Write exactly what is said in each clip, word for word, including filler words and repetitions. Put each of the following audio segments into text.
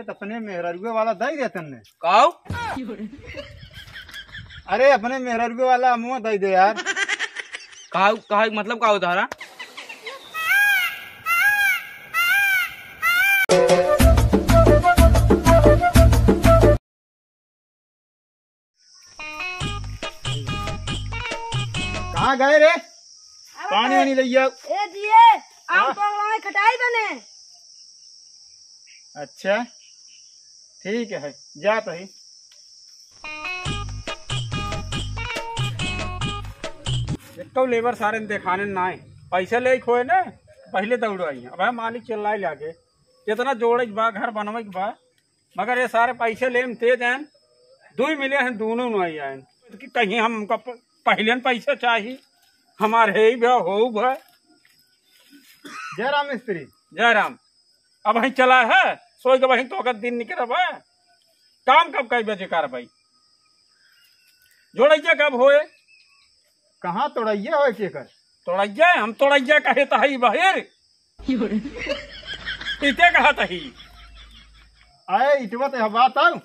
अपने मेहररुए वाला दई दे तन्ने। काऊ? अरे, अपने मेहररुए वाला अमुआ दई दे यार। काऊ, काऊ, मतलब का होता है? कहाँ गए रे? पानी वानी लइया। ए जिए, आम हाँ? तोड़ लाए, खटाई बने। अच्छा, ठीक है, जात ही। एको लेबर सारे देखाने ना आए, पैसा ले खोए ना, पहले दौड़ आई। अब है मालिक चिल्लाए लागे, कितना जोड़े के बा, घर बनवे के बा, मगर ये सारे पैसे लेन ते देन, दुई मिले हैं, दोनों नहीं आए। कि कहीं हमका प-, पहले न पैसा चाही, हमारे ही भा, हो भा। जय राम मिस्त्री। जय राम। अब वहीं चला है, सोई के वहीं तो अगर दिन निकल बा। काम कब कई बजे कर भाई? जोड़ैया कब होए? कहाँ तोड़ैया होए के कर? तोड़ैया, हम तोड़ैया कहे त हई बहिर। इते कहत ही। अरे, इटवा ते बात आऊ।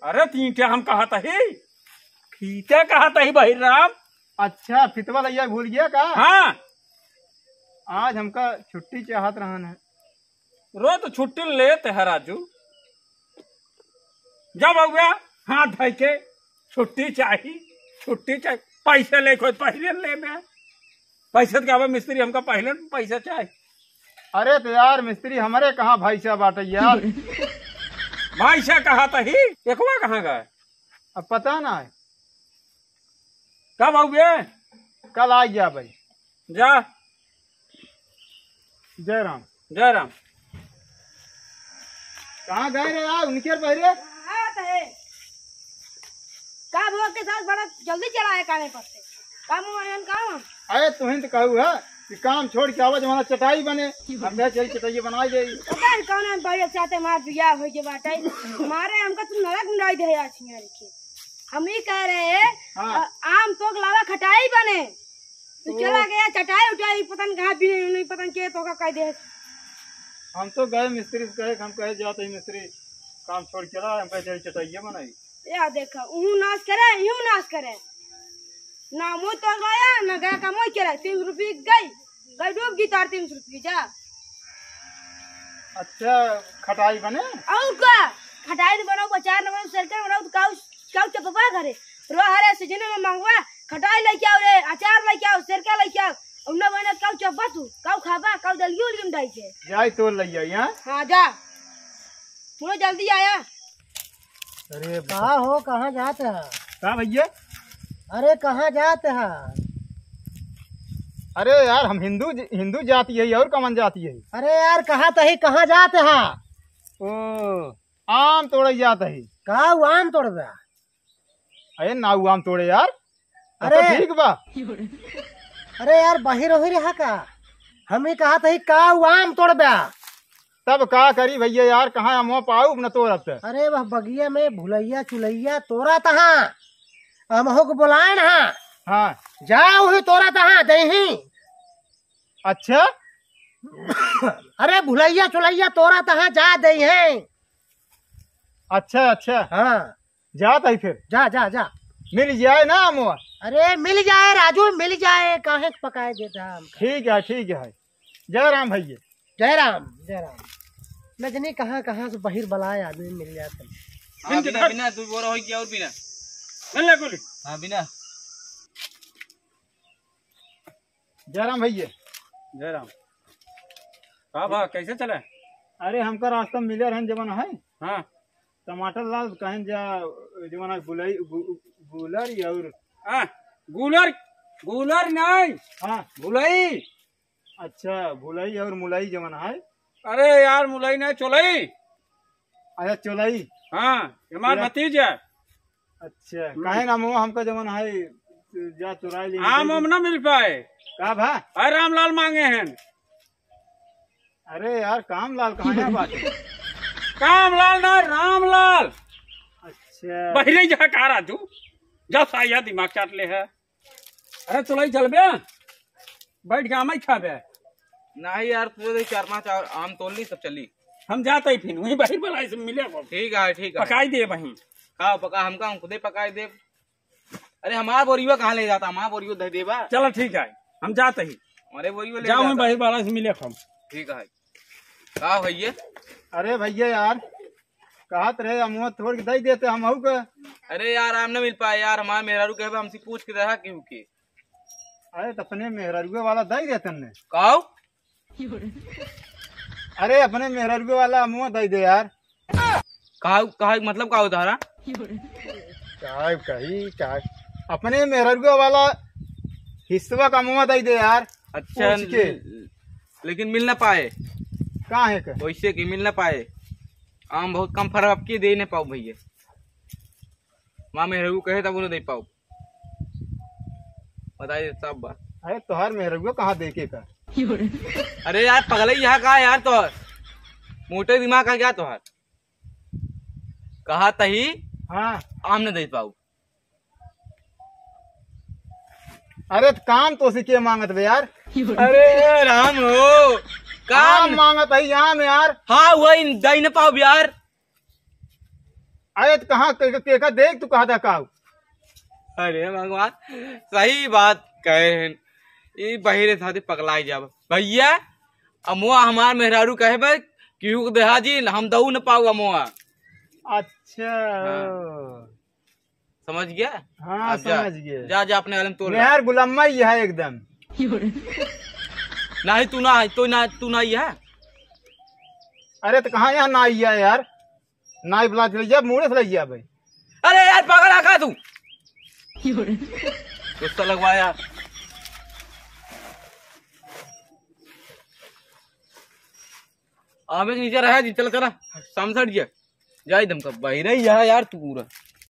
अरे, तीन ठे हम कहत ही। फीते कहत ही बहिर राम। अच्छा, फितवा लइया भूल गया का? हाँ। आज हमका छुट्टी चाहत रहन है। रो तो छुट्टी लेत है राजू। जा बउआ, हाथ धइ के, छुट्टी चाही, छुट्टी चाही। पैसे ले कोई पहिले ले बे। पैसे तो क्या बा मिस्त्री, हमका पहिले पैसा चाही। अरे तो यार मिस्त्री, हमरे कहाँ भैंसा बाटे यार? भैंसा कहाँ तही, एकवा कहाँ गए? अब पता ना है। कब आउबे? कल आ गया भाई। जा। जय राम। जय राम। कहाँ गए रे यार, उनके बहरे? हाँ, तो है। का भोग के साथ बड़ा जल्दी चला है काने पर से। काम वाले काम हम। अरे तुहिन तो कहू है कि काम छोड़ के आवा, जमाना चटाई बने। हम कहे चल चटाई बनाई जाई। पता है कौन है भाई, साथे मार बिया हो के बाटे। मारे हमका तू नरक में डाल दे यार, छिया रखे। हम ही कह रहे हैं, हाँ। अ, आम तोक लावा खटाई बने। तू तो चला गया चटाई उटाई, पता नहीं कहाँ बिने, नहीं पता नहीं के तोका कह दे। हम तो गए मिस्त्री से कहे, हम कहे जाते ही मिस्त्री काम छोड़ के रहा, हम कहे चल चटाइए बनाई। या देखा, उहू नाश करे, इहू नाश करे। ना मुँह तो गया, ना गया का मुँह करे। तीन सौ रुपये गई, गई डूब गई तार तीन सौ रुपये जा। अच्छा, खटाई बने? और का? खटाई न बनाओ, अचार न बनाओ, सरकर बनाओ, तो काऊ, काऊ चपवा घरे। रो हरे सीजन में मंगवा, खटाई लेके आओ रे, अचार लेके आओ, सरका लेके आओ। और न बने, काऊ चपवा तू, काऊ खाबा, काऊ दलियो उलियो में डाई के। जाई तोड़ लइया, हाँ? हाँ, जा। थोड़ा जल्दी आया। अरे कहाँ हो, कहाँ जात है? का भैया? अरे कहाँ जात है? अरे यार, हम हिंदू ज-, हिंदू जाति है और कमन जाति है? अरे यार, कहाँ तही, कहाँ जात है? ओ, आम तोड़े जात है। का उ आम तोड़बा? अरे ना उ आम तोड़े यार। अरे। तो ठीक बा। अरे यार, बहिर ओहिर हा का? हम ही कहा तही का उ आम तोड़बा? तब का करी भैया यार, कहाँ अमवा पाऊ न तोरत। अरे वह बगिया में भुलैया चुलैया तोरा तहाँ, अमहो को बोलाए ना। हाँ। जा उही तोरा तहाँ देही। अच्छा। अरे भुलैया चुलैया तोरा तहाँ जा देही। अच्छा, अच्छा। हाँ। जात है फिर। जा, जा, जा। मिल जाए ना अमवा? अरे मिल जाए राजू, मिल जाए, काहे के पकाए देता है हमका? ठीक है, ठीक है। जय राम भैया। जय राम, जय राम। न जनी कहाँ कहाँ से बहिर बलाए आदमी मिल जात है। हाँ, बिना, बिना, तू बोरा होई क्या और बिना? चल ले गोली। हाँ, बिना। जय राम भैया। जय राम। का भा, कैसे चले? अरे हमका रास्ता में मिले रहन जवन है। हाँ। टमाटर लाल कहन जा, जवन है गुलई, गु-, गुलर और हाँ, गुलर, गुलर नहीं। हाँ। गुलई। अच्छा, भुलई और मुलई जवन है। अरे यार, मुलई नहीं, चोलई। अच्छा, चोलई। हाँ, हमार या भतीजा। अच्छा, हम्म। काहे ना मुआ हमका जवन है, जा चुराई ले आम। आम ना मिल पाए। का भा? अरे रामलाल मांगे हैं। अरे यार, कामलाल कहाँ है बात है? कामलाल ना, रामलाल। अच्छा। बहिरे जा का राजू, जा साया दिमाग चाट ले है। अरे चुलाई चलबे, बैठ के आम ही खाबे। नहीं यार, तू दे चार पांच और आम तोड़ ली, सब चली। हम जात ही फिर वहीं बहिर वाला से मिले को। ठीक है, ठीक है। पकाई दे वहीं। का पका, हमका हम खुदे पकाई दे। अरे हमार बोरियो कहाँ ले जाता, हमार बोरियो दे देबा। चलो ठीक है, हम जात ही। अरे बोरियो ले जाओ, जाता। वहीं बहिर वाला से मिले को हम। ठीक है। का भैया? अरे भैया यार, कहत रहे अमुआ तोड़ के दे देते हमहू के। अरे यार, हम न मिल पाए यार, हमार मेहरारू कहे हमसे पूछ के रहा केहू के। अरे तो अपने मेहरारुए वाला दे देते ने। काऊ? अरे अपने मेहरारुए वाला अमुआ दे दे यार। काऊ, काऊ, मतलब का होता हरा? का कही, का अपने मेहरारुए वाला हिस्सा का अमुआ दे दे यार। अच्छा, पूछ के। ल-, लेकिन मिल ना पाए। का है के? वैसे कि मिल ना पाए। आम बहुत कम फरब, अब की दे ना पाऊ भैया। माँ मेहरारू कहे तब उन्हें दे पाऊ। बताइए सब बात। अरे तोहार मेहरारू कहाँ देखे का? अरे यार पगले यहाँ का यार, तो मोटे दिमाग का क्या तोहार? कहा तही। हाँ। आम न दे पाऊ। अरे त काम तो से के मांगत बे यार? अरे राम हो, काम आम मांगत है आम यार। हाँ, वही दे न पाऊ यार। अरे त कहाँ के, के, के का देख तू कहा था काऊ? अरे भगवान, सही बात कहे हैं। ई बहिरे साथे पगलाई जाब। भैया, अमुआ हमार मेहरारू कहे बे, केहू के देहा जी, हम दऊ न पाऊ अमुआ। अच्छा। हाँ। समझ गया? हाँ, अब जा, समझ गया। जा, जा, अपने वाले में तोड़ ला। मेहर गुलामा ही है एकदम। नहीं, तू ना, तू ना, तू ना ही है। अरे, तो कहाँ यहाँ ना आई है यार? ना ही बुला के ले जा, मुड़े से ले जा भाई। अरे यार, पकड़ा का तू? गुस्सा लगवाया। आवे के नीचे रहा जी, चला, चला, सामने से हट जा। जाई दम का बहिरे ही है यार तू पूरा।